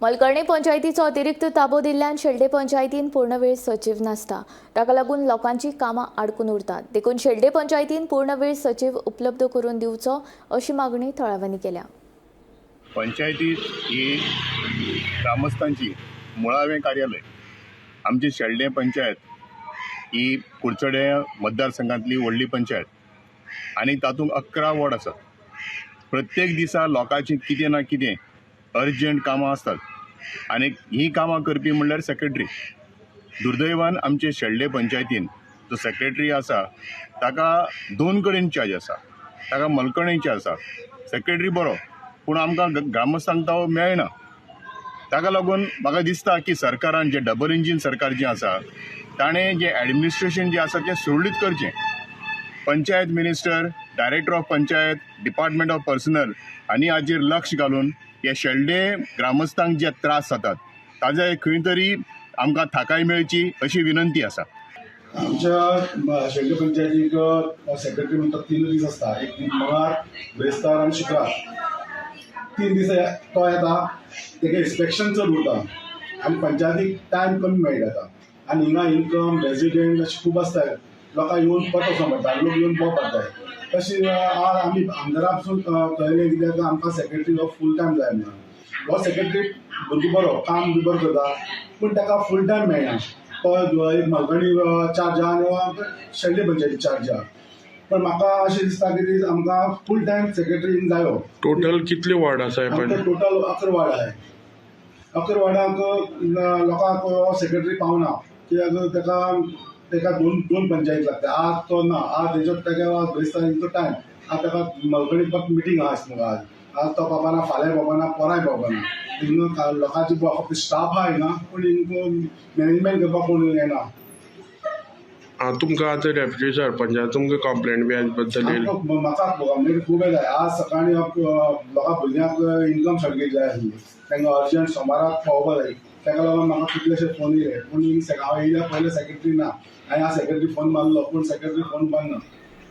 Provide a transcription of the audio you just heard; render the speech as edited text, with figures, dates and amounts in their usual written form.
मलकर्णे पंचायतीचो अतिरिक्त ताबो दिल्ल्यान शेल्डे पंचायतीन पूर्णवेळ सचीव नासता. ताका लागून लोकांची कामां आडकून उरतात. देखून शेल्डे पंचायतीन पूर्णवेळ सचीव उपलब्ध करून दिवचो अशी मागणी थळाव्यांनी केल्या. पंचायती ही ग्रामस्थांची मुळावें कार्यालय. आमची शेल्डें पंचायत ही कुडचडे मतदारसंघातली व्हडली पंचायत आनी तातूंत 11 वॉर्ड आसात. प्रत्येक दिसा लोकांची कितें ना कितें अर्जंट कामां आसतात आनी हीं कामां करपी म्हणल्यार सेक्रेटरी. दुर्दैवान आमचे शेल्डें पंचायतीन जो सेक्रेटरी आसा ताका 2 कडेन चार्ज आसा. ताका मलकणेची आसा. सेक्रेटरी बरो, पूण आमकां ग्रामस्थांक तो मेळना. ताका लागून म्हाका दिसता की सरकारान जें डबल इंजीन सरकार जें आसा ताणें जें एडमिनिस्ट्रेशन जें आसा तें सुरळीत करचें. Panchayat minister, director of panchayat, department of personnel आनी हाजेर लक्ष घालून हे शेल्डे ग्रामस्थांक जे त्रास जातात ताजे खंय तरी आमकां थाकाय मेळची अशी विनंती आसा. आमच्या शेल्डे पंचायतीक सेक्रेटरी म्हणटा 3 दीस आसता. एक दीस मंगळार, ब्रेस्तार आनी शुक्रार. 3 दीस तो येता, तेका इन्स्पेक्शन चड उरता आनी पंचायतीक टायम कमी मेळटा आतां. आनी हिंगा इन्कम रेजिडेंट अशें खूब आसता. लोकांक येवन परत वचोंक पडटा, लोक येवन पळोवंक पडटाय. तशी आज आमी आमदारा पसून कळयलें कित्याक आमकां सेक्रेटरी हो फूल टायम जाय म्हणून. हो सेक्रेटरी भुरगो बरो, काम बी बरो करता, पूण ताका फूल टायम मेळना. तो एक मलकणी चार्ज आहा आनी शेल्डे पंचायती चार्ज आहा. पण म्हाका अशें दिसता की आमकां फूल टायम सेक्रेटरी जायो. टोटल कितले वॉर्ड आसा? आमकां टोटल 11 वॉर्ड आहाय. 11 वॉर्डांक लोकांक सेक्रेटरी पावना कित्याक ताका ताका दोन पंचायत लागता. आज तो ना, आज तेजो ताका ब्रेस्तार टायम. आज ताका मलकणी फक्त मिटींग आहा मुगो. आज आज तो पावना, फाल्यां पावना, परांय पावना. हिंगा लोकांची फक्त स्टाफ आहा हिंगा, पूण हिंगा मॅनेजमेंट करपाक कोण येना. तुमकां आतां डेप्युटी सरपंचा तुमकां कंप्लेंट बी हाजे बद्दल येयली? म्हाका कंप्लेंट खूब येता. आज सकाळीं लोकां भुरग्यांक इन्कम सर्टिफिकेट जाय आसली, तांकां अर्जंट सोमाराक पावोवपा जाय. ताका लागून म्हाका कितलेशे फोन येयले, पूण हांव येयल्या पयलें सेक्रेटरी ना. हांवें आज सेक्रेटरी फोन मारलो, पूण सेक्रेटरी फोन मारना.